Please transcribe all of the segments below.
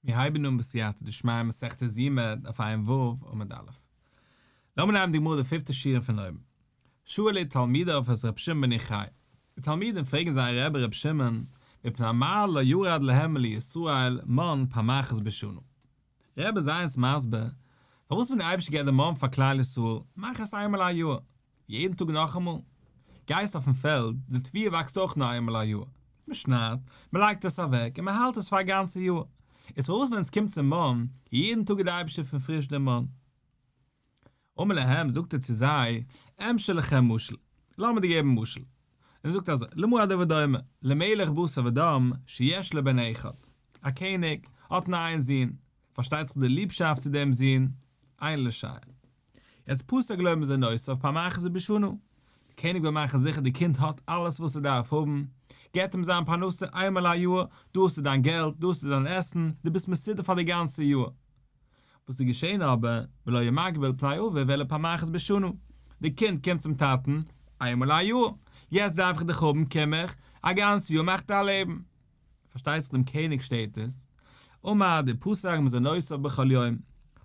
מיר הייבן אן בסייעתא דשמיא מסכת יומא דף ע"ו עמוד א'. לאמיר נעמען די גמרא די פיפטע שורה פון אויבן. שאלו תלמידיו את ר' שמעון בן יוחאי. די תלמידים פרעגן זייער רבי ר' שמעון, מפני מה לא ירד להם ולישראל מן פעם אחת בשנה. רבי זיי אונז מסביר, פארוואס ווען די אייבערשטער געבט די מן פאר כלל ישראל, מאך עס איינמאל א יאר, יעדן טאג נאכאמאל? גייסט אויפן פעלד, די תבואה וואקסט אויך נאר איינמאל א יאר, מען שניידט, מען לייגט עס אוועק און מען האלט עס פאר א גאנצע יאר, איז פארוואס ווען עס קומט צום מן, יעדן טאג איז די אייבערשטער פון פריש דער מן? אמר להם, זאגט ער צו זיי, אמשול לכם משל, לאמיר דיר געבן משל. און ער זאגט אזוי, למה הדבר דומה, למלך בשר ודם שיש לו בן אחד, א קעניג האט נאר איין זון, פארשטייט זיך די ליבשאפט צו דעם זון, אין לשער. יעצט פסק לו מזונותיו פעם אחת בשנה, די קעניג וויל מאכן זיכער די קינד האט אלעס וואס ער דארף האבן, געבט אים זיין פרנסה איינמאל א יאר, דא האסטו דיין געלט, דא האסטו דיין עסן, דו ביסט מסודר פאר די גאנצע יאר. וואס איז געשען אבער, ולא היה מקביל פני אביו אלא פעם אחת בשנה, די קינד קומט צום טאטן איינמאל א יאר, יעצט דארף איך דיך האבן קום איך, א גאנץ יאר מאכט א לעבן. פארשטייט זיך דעם קעניג שטערט עס, אמר ופסק מזונותיו בכל יום,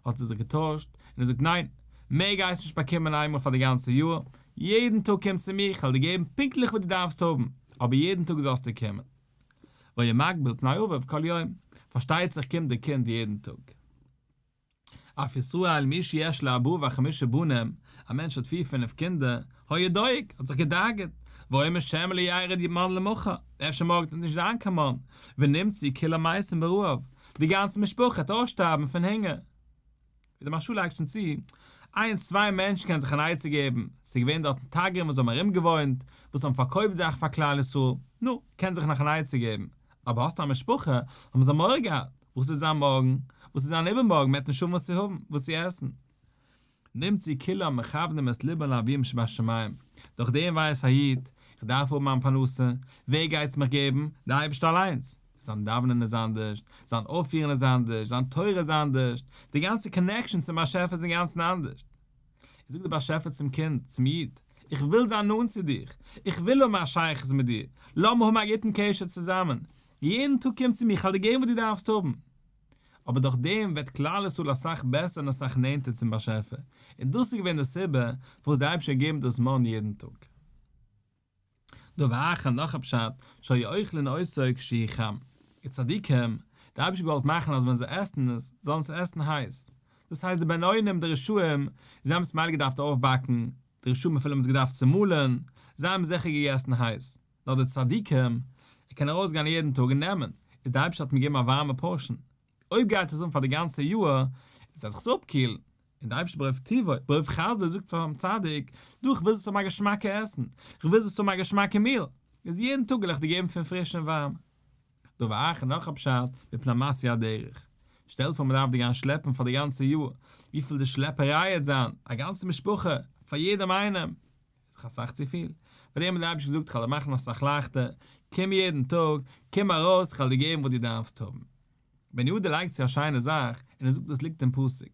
האט ער זיך געטוישט, און ער זאגט ניין, מער גייסט נישט באקומען איינמאל פאר די גאנצע יאר, יעדן טאג קום צו מיר, איך וועל דיר געבן פונקטליך וואס דו דארפסט האבן, אבער יעדן טאג זאלסטו קומען. והיה מקביל פני אביו כל יום, פארשטייט זיך קומט די קינד יעדן טאג. אף ישראל מי שיש לו ארבעה וחמישה בנים, א מענטש האט פיר פינף קינדער, היה דואג, האט זיך געדאגה'ט, ואומר שמא לא ירד מן למחר, אפשר מארגן וועט נישט זיין קיין מן, ונמצאו כולם מתים ברעב, די גאנצע משפחה וועט אויסשטארבן פון הונגער. ווי די מהרש"א לייגט שוין צו, איינס צוויי מענטשן קענען זיך אן עצה געבן, ס'איז געווען דארטן תגרים וואס האבן ארום געוואוינט, וואס האבן פארקויפט זאכן פאר כלל ישראל, נו, קען זיך נאך אן עצה געבן, אבער האסטו א משפחה, האבן זיי מורא געהאט, וואס וועט זיין מארגן, וואס וועט זיין איבערמארגן, מען וועט נישט האבן וואס צו האבן, וואס צו עסן. נמצאו כולם מכוונים את לבם לאביהם שבשמים, דורך דעם ווייס א איד, איך דארף האבן מיין פרנסה, ווער גייט עס מיך געבן? דער אייבערשטער אליינס. זיין דאווענען איז אנדערש, זיין אויפפירן איז אנדערש, זיין תורה איז אנדערש, די גאנצע connection צום באשעפער איז אינגאנצן אנדערש. זאגט דער באשעפער צום קינד, צום איד, איך וויל זיין נאנט צו דיך, איך וויל האבן א שייכות מיט דיר, לאמיר האבן א גוטן קשר צוזאמען, יעדן טאג קום צו מיר, איך וועל דיר געבן וואס דו דארפסט האבן. אבער דורך דעם ווערט כלל ישראל אסאך בעסער און אסאך נענטער צום באשעפער, און דאס איז געווען די סיבה פארוואס דער אייבערשטער האט געגעבן דאס מן יעדן טאג. דבר אחר נאך א פשט, שהיו אוכלין אותו כשהוא חם, די צדיקים, די אייבערשטער האט געוואלט מאכן אז ווען זיי עסן עס, זאלן עס עסן הייס, דאס הייסט די בינונים די רשעים, זיי האבן עס מילא געדארפט אויפבאקן, די רשעים אפילו האבן עס געדארפט צומאלן, זיי האבן זיכער געגעסן הייס, נאר די צדיקים, ער קען ארויסגיין יעדן טאג און נעמען, איז די אייבערשטער האט אים געגעבן א ווארעמע portion, אויב גייט עס אן פאר די גאנצע יאר, איז וועט זיך עס אפקילן, און די אייבערשטער ברוב טובו, ברוב חסדו זאגט פאר'ן צדיק, דו איך וויל זאלסט האבן א געשמאקע עסן, איך וויל זאלסט האבן א געשמאקע meal, איז יעדן טאג וועל איך דיר געבן פון פריש און ווארעם. דבר אחר נאך א פשט, מפני משאוי הדרך. שטעל פאר מען דארף דיר גיין שלעפן פאר די גאנצע יאר, וויפיל די שלעפעריי וועט זיין, א גאנצע משפחה, פאר יעדעם איינעם, איז דאך אסאך צו פיל. פאר דעם האט דער אייבערשטער געזאגט איך וועל דיר מאכן אסאך לייכטער, קום יעדן טאג, קום ארויס, איך וועל דיר געבן וואס דו דארפסט האבן. בן יהודה לייגט צו א שיינע זאך, און ער זאגט דאס ליגט אין פסוק.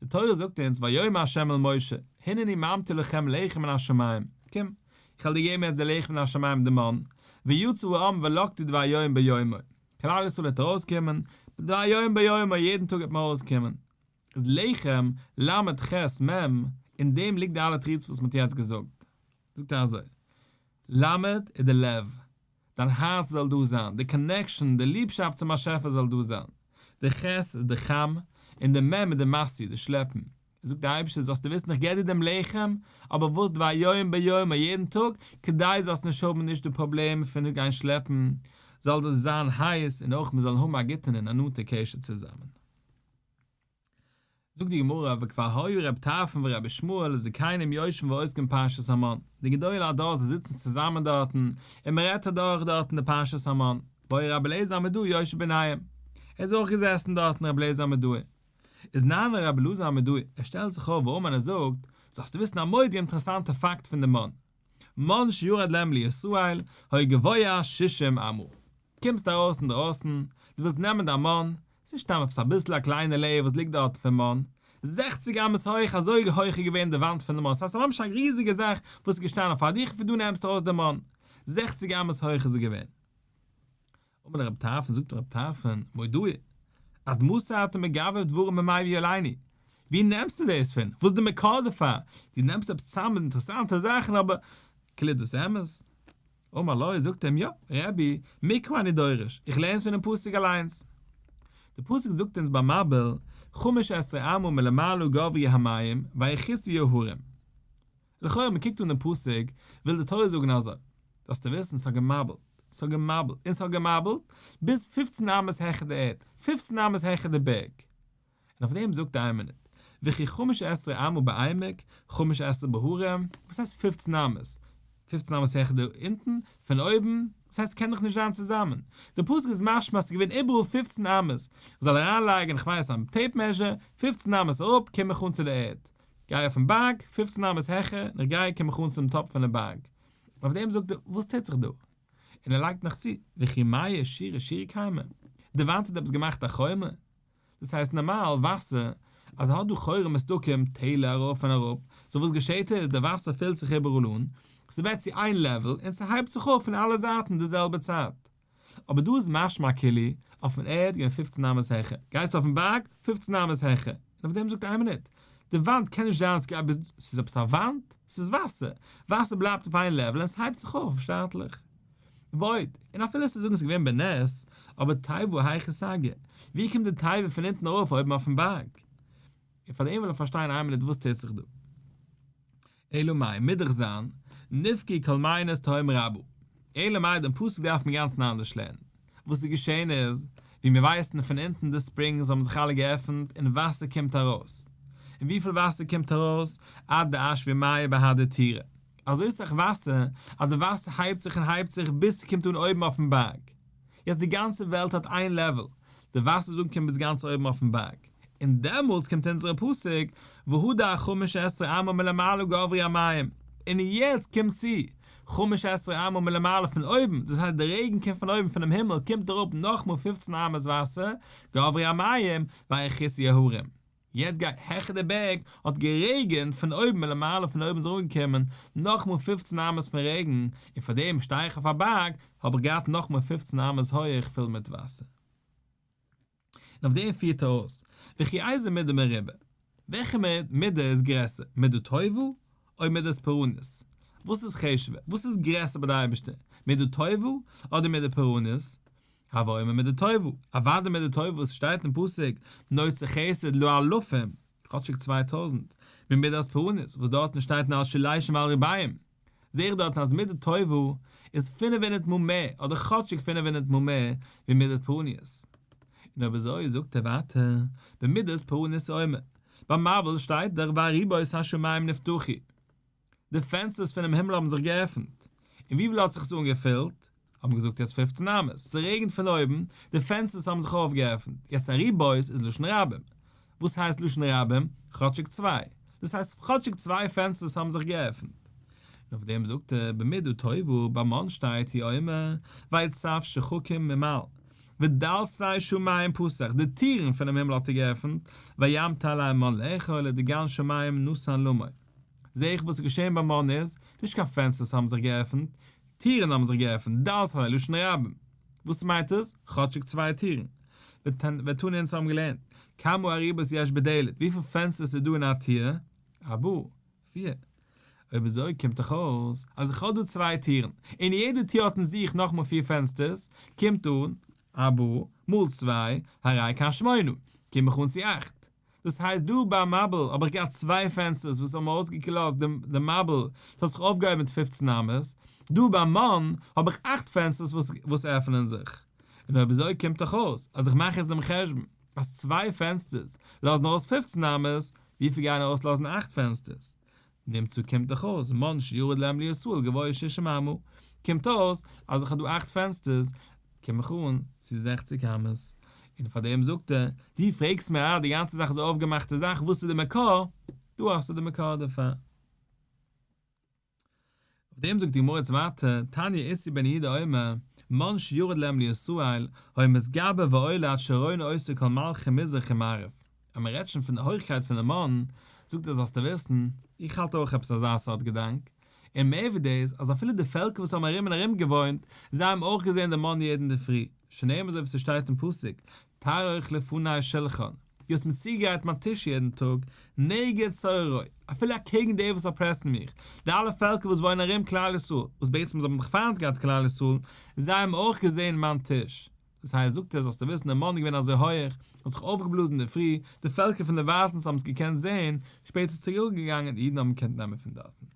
די תורה זאגט אונז ויאמר ה' אל משה, הנני ממטיר לכם לחם מן השמים, קום, איך וועל דיר געבן יעצט די לחם מן השמים די מן, ויצא העם ולקטו דבר יום ביומו, כלל ישראל וועט ארויסקומען, דבר יום ביומו, יעדן טאג וועט מען ארויסקומען. איז לחם, ל' ח' מ', אין דעם ליגט די אלע תירוצים וואס מען האט יעצט געזאגט. זאגט ער אזוי, ל' איז די לב, דיין הארץ זאל דא זיין, די connection, די ליבשאפט צום באשעפער זאל דא זיין. די ח' איז די חם, און די מ' איז די משאוי, די שלעפן. זאגט דער אייבערשטער, זאלסטו וויסן איך געב דיר דעם לחם, אבער וואס דבר יום ביומו, יעדן טאג, כדי זאלסט נישט האבן נישט די פראבלעם פון גיין שלעפן, זאל דאס זיין הייס, און אויך מיר זאלן האבן א גוטן און א נאנטע קשר צוזאמען. זאגט די גמרא, וכבר היו ר' טרפון ור' ישמעאל זקנים יושבים ועוסקים פרשת המן, די גדולי הדור זיי זיצן צוזאמען דארטן, און מען רעדט אדורך דארטן די פרשת המן, והיה רבי אליעזר המודעי יושב ביניהם, ער איז אויך געזעסן דארטן רבי אליעזר המודעי. איז נענה רבי אלעזר המודעי, ער שטעלט זיך אויף ואמר און ער זאגט, זאלסטו וויסן א מורא'דיגע אינטערעסאנטע פאקט פון די מן, מן שירד להם לישראל היה גבוה שישים אמה. קומסט ארויס אינדרויסן, דו ווילסט נעמען דיין מן, ס'איז נישט סתם עפעס אביסל א קליינע layer וואס ליגט דארט פון מן, זעכציג אמות הויך, אזוי הויך איז געווען די וואנט פון די מן, ס'הייסט ממש א ריזיגע זאך וואס איז געשטאנען פאר דיך, פון דא נעמסטו ארויס די מן, זעכציג אמות הויך איז עס געווען. אמר רב טרפון, זאגט רב טרפון, מודעי. עד מתי אתה מגבב דברים ומביא עלינו? ווי נעמסטו דאס פון? וואס איז די מקור דערפאר? דו נעמסט עפעס צאם אינטערעסאנטע זאכן אבער כאילו איז דאס אמת? אמר לו, זאגט ער אים, יא, רבי, מקרא אני דורש, איך לערן עס פונעם פסוק אליינס. די פסוק זאגט אונז ביי מבול, חמש עשרה אמה מלמעלה גברו המים, ויכסו ההרים. לכאורה מען קוקט אן דעם פסוק, וויל די תורה זאגן אזוי, זאלסטו וויסן, ס'האט געמבולט, ס'האט געמבולט, און ס'האט געמבולט, ביז פופצן אמות העכער די ערד, פופצן אמות העכער די בערג. און אויף דעם זאגט ער איין מינוט, וכי חמש עשרה אמה בעמק, חמש עשרה בהרים, וואס הייסט פופצן אמות? פופצן אמות העכער די אונטן, פון אויבן? דאס הייסט ס'קען דאך נישט זיין צוזאמען. די פסוק איז משמע אז ס'איז געווען איבעראל פופצן אמות, איך זאל אריינלייגן איך ווייס א tape measure, פופצן אמות אראפ קום איך אן צו די ערד. גיי אויפן בארג, פופצן אמות העכער, און איך גיי קום איך אן צום top פונעם בארג. און אויף דעם זאגט ער, וואס טוט זיך דא? און ער לייגט נאך צו, וכי מיא שורה שורה קיימי? די וואנט האט עפעס געמאכט א חומה? דאס הייסט נארמאל וואסער אז ער האט דא חורים וסדקים טעלער ארויף און אראפ, סאו וואס געשעהט איז די וואסער פילט זיך איבעראל אן, ס'ווערט צו איין level און ס'הייבט זיך אויף פון אלע זייטן די זעלבע צייט. אבער דא איז משמע כאילו אויפן ערד געווען פופצן אמות העכער, גייסט אויפן בארג פופצן אמות העכער, און אויף דעם זאגט ער איין מינוט, די וואנט קען נישט זיין ס'גייט ביז, ס'איז עפעס א וואנט? ס'איז וואסער, וואסער בלייבט אויף איין level און ס'הייבט זיך אויף שטאטליך. ועוד, און אפילו צו זאגן ס'איז געווען בנס, אבער תיבה היכא סגיא, ווי קומט די תיבה פון אונטן ארויף אויבן אויפן בארג? און פאר דעם וויל איך פארשטיין איין מינוט וואס טוט זיך דא. אלא מאי, מוז דאך זיין, נפקעו כל מעיינות תהום רבה. אלא מאי, דעם פסוק דארף מען גאנצן אנדערש לערנען. וואס איז געשען איז, ווי מיר ווייסן פון אונטן די springs האבן זיך אלע געעפנט און וואסער קומט ארויס. און וויפיל וואסער קומט ארויס? עד דאשוו מיא בהדי טורי. אזוי סאך וואסער, אז די וואסער הייבט זיך און הייבט זיך ביז ס'קומט אן אויבן אויפן בארג. יעצט די גאנצע וועלט האט איין level, די וואסער איז אנגעקומען ביז גאנץ אויבן אויפן בארג. און דעמאלטס קומט אונזערע פסוק, והדר חמש עשרה אמה מלמעלה גברו המים, און יעצט קומט צו, חמש עשרה אמה מלמעלה פון אויבן, דאס הייסט די רעגן קומט פון אויבן פונעם הימל קומט אראפ נאכמאל פופצן אמות וואסער, גברו המים, ויכסו ההרים. יעצט גייט העכער די בערג, האט גערעגענט פון אויבן מלמעלה פון אויבן איז אראפגעקומען נאכמאל פופצן אמות פון רעגן, און פאר דעם שטיי איך אויף א בארג, האב איך געהאט נאכמאל פופצן אמות הויעך פול מיט וואסער. און אויף דעם פירט ער אויס, וכי איזה מידה מרובה, וועלכע מידה איז גרעסער, מידה טובה או מידת פורענות? וואס איז חשוב'ער, וואס איז גרעסער ביי די אייבערשטער, מידה טובה אדער מידה פורענות? הוי אומר מידה טובה, אוודאי מידה טובה וואס שטייט אין פסוק נוצר חסד לאלפים, כאטשיג 2000, ממידת פורענות וואס דארטן שטייט נאר על שילשים ועל ריבעים, זעה איך דארטן אז מידה טובה איז 500 מאל מער, אדער כאטשיג 500 מאל מער, ווי מידת פורענות. און אויב אזוי זאגט ער ווייטער, במידת פורענות אומר, ביים מבול שטייט דאך וארובות השמים נפתחו. די פענסטערס פונעם הימל האבן זיך געעפנט. און וויפיל האט זיך עס אנגעפילט? האט מען געזאגט יעצט פופצן אמות. ס'רעגנט פון אויבן, די פענסטערס האבן זיך אויפגעעפנט. יעצט ארובות איז לשון רבים. וואס הייסט לשון רבים? כאטשיג צוויי. דאס הייסט כאטשיג צוויי פענסטערס האבן זיך געעפנט. און אויף דעם זאגט ער, במידה טובה, ביים מן שטייט הוא אומר, ויצף שחקים ממעל. ודלתי שמים פתח, די טירן פונעם הימל האט ער געעפנט, וימטר עליהם מן לאכול ודגן שמים נתן למו. זעה איך וואס איז געשען ביים מן איז, נישט קיין פענסטערס האבן זיך געעפנט, טירן האבן זיך געעפנט, דלתי לשון רבים. וואס מיינט עס? כאטשיג צוויי טירן. ותניא אונז האבן געלערנט, כמה ארובות יש בדלת, וויפיל פענסטערס איז דא אין א טיר? ארבעה, פיר. אויב אזוי קומט דאך אויס אז איך האב דא צוויי טירן, און יעדע טיר האט אין זיך נאכמאל פיר פענסטערס, קומט אן, ארבעה, מאל צוויי, הרי כאן שמונה, קום איך אן צו אכט. דאס הייסט דא ביים מבול האב איך געהאט צוויי פענסטערס וואס האבן אויסגעלאזט דעם מבול, ס'האט זיך אויפגעהויבן מיט פופצן אמות, דא ביים מן האב איך אכט פענסטערס וואס עפענען זיך. און אויב אזוי קומט דאך אויס אז איך מאך יעצט דעם חשבון אז צוויי פענסטערס לאזן ארויס פופצן אמות, וויפיל גייען ארויסלאזן אכט פענסטערס? נמצא קומט דאך אויס מן שירד להם לישראל גבוה שישים אמה, קומט אויס אז איך האב דא אכט פענסטערס, קום איך אן צו זעכציק אמות, און פאר דעם זאגט ער, דו פרעגסט מיר אה די גאנצע זאך איז א אויפגעמאכטע זאך וואס איז די מקור, דא האסטו די מקור דערפאר. אויף דעם זאגט די גמרא יעצט ווייטער, תניא איסי בן יהודה אומר, מן שירד להם לישראל, היה מתגבר ועולה עד שרואין אותו כל מלכי מזרח ומערב. אז מען רעדט שוין פון די הויכקייט פון די מן, זאגט ער זאלסטו וויסן, איך האלט אויך עפעס אזא סארט געדאנק, און מער ווי דאס, אז אפילו די פעלקער וואס האבן ארום און ארום געוואוינט, זיי האבן אויך געזען די מן יעדן אינדערפרי, שנאמר אזוי ווי ס'שטייט אין פסוק, תערוך לפני שלחן, דו האסט מיר צוגעגרייט מיין טיש יעדן טאג, נגד צוררי, אפילו אקעגן די וואס אפרעסן מיך, די אלע פעלקער וואס וואוינען ארום כלל ישראל, וואס בעצם זיי האבן דאך פיינט געהאט כלל ישראל, זיי האבן אויך געזען מיין טיש. דאס הייסט, זאגט ער, זאלסטו וויסן, דער מן איז געווען אזוי הויעך, האט זיך אויפגעבלאזן אינדערפרי, די פעלקער פון דערווייטנס האבן עס געקענט זען, שפעטער איז צוריק אראפגעגאנגען, די אידן האבן געקענט נעמען פון דארטן.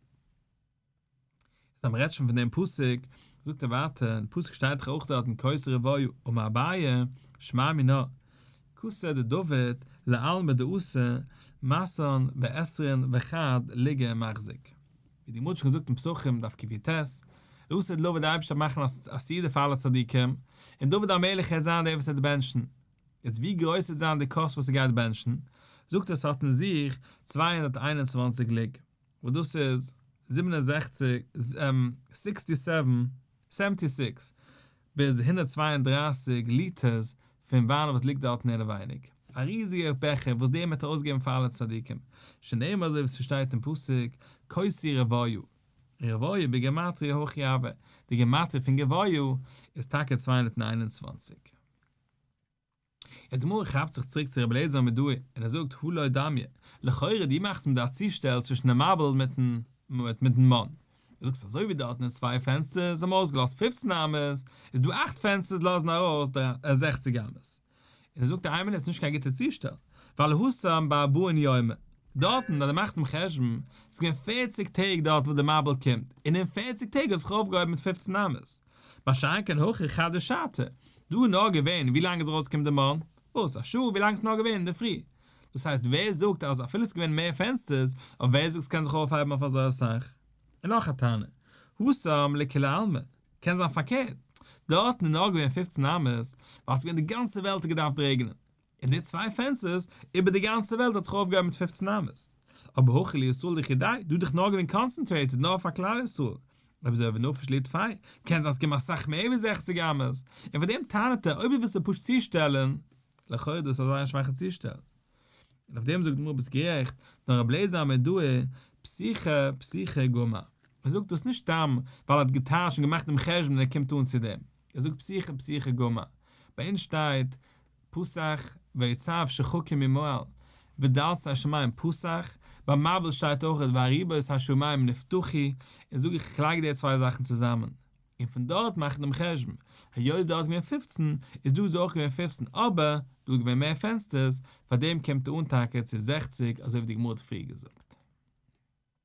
איז אז מ'רעדט שוין פון דעם פסוק, זאגט ער ווייטער, אין פסוק שטייט דאך אויך דארטן כוסי רוויה, אמר אביי, שמע מינה, כסא דדוד לעלמא דאתי מתין ועשרין וחד לוגא מחזיק. ווי די גמרא האט שוין געזאגט אין פסחים דף קי"ט, לעתיד לבא וועט דער אייבערשטער מאכן א סעודה פאר אלע צדיקים, און דוד המלך העט זיין דער וואס העט בענטשן. יעצט ווי גרויס וועט זיין די כוס וואס ער גייט בענטשן? זאגט ער ס'האט אין זיך 221 לוג. וואס דאס איז 67, sixty seven, seventy six, ביז 132 ליטערס פון וויין וואס ליגט דארטן אינעווייניג, א ריזיגער בעכער וואס דעם וועט ער אויסגעבן פאר אלע צדיקים, שנאמר אזוי ווי ס'שטייט אין פסוק, כוסי רוויה, און רוויה בגימטריא הכי הוה, די גימטריא פון גבוה איז טאקע 221. יעצט די גמרא כאפט זיך צוריק צו רבי אליעזר המודעי און ער זאגט הא לא דמיא, לכאורה דו מאכסט מיר דא א צושטעל צווישן די מבול מיטן מיטן מן, דו זאגסט אזוי ווי דארטן אין צוויי פענסטערס האבן אויסגעלאזט פופצן אמות, איז דא אכט פענסטערס לאזן ארויס זעכציג אמות. און ער זאגט איין מינוט ס'נישט קיין גוטע צושטעל, ווייל התם בארבעין יומי, דארטן אז דו מאכסט דעם חשבון, ס'איז געווען פערציג טעג דארט וואס די מבול קומט, און אין פערציג טעג האט זיך אויפגעהויבן מיט פופצן אמות. מה שאין כן הכא חדא שעתא, דא איז נאר געווען ווי לאנג איז ארויסגעקומען די מן? וואס? א שעה? ווי לאנג איז נאר געווען אינדערפרי? דאס הייסט ווער זאגט אז אפילו ס'איז געווען מער פענסטערס, אבער ווער זאגט ס'קען זיך אויפהייבן אויף אזוי אסאך? און נאך א טענה, התם לכולי עלמא, קען זיין פארקערט, דארטן איז נאר געווען פופצן אמות, ווייל ס'איז געווען די גאנצע וועלט האט געדארפט רעגענען, און די צוויי פענסטערס איבער די גאנצע וועלט האט זיך אויפגעהויבן מיט פופצן אמות. אבער הכא לישראל לחודיה, דא איז דאך נאר געווען concentrated נאר פאר כלל ישראל. אויב אזוי ונפיש להו טפי, קען זיין ס'קומען אסאך מער ווי זעכציג אמות, און פאר דעם טענה'ט ער אויב דו ווילסט עס פשוט צושטעלן, לכאורה איז דאס א זייער שוואכע צושטעל. און אויף דעם זאגט די גמרא ביסט גערעכט, נאר רבי אליעזר המודעי, פתיחה פתיחה גמר. ער זאגט דאס נישט סתם ווייל ער האט געטייטשט און געמאכט דעם חשבון און ער קומט אן צו דעם. ער זאגט פתיחה פתיחה גמר. ביי אונז שטייט פתח ויצו שחקים ממעל ודלתי השמים פתח, ביי מבול שטייט אויך וארובות השמים נפתחו, און זאג איך איך לייג די צוויי זאכן צוזאמען, און פון דארט מאך איך דעם חשבון, היות דארט איז געווען פופצן, איז דא איז אויך געווען פופצן אבער דא איז געווען מער פענסטערס, פאר דעם קומט אן טאקע צו זעכציג אזוי ווי די גמרא האט פריער געזאגט.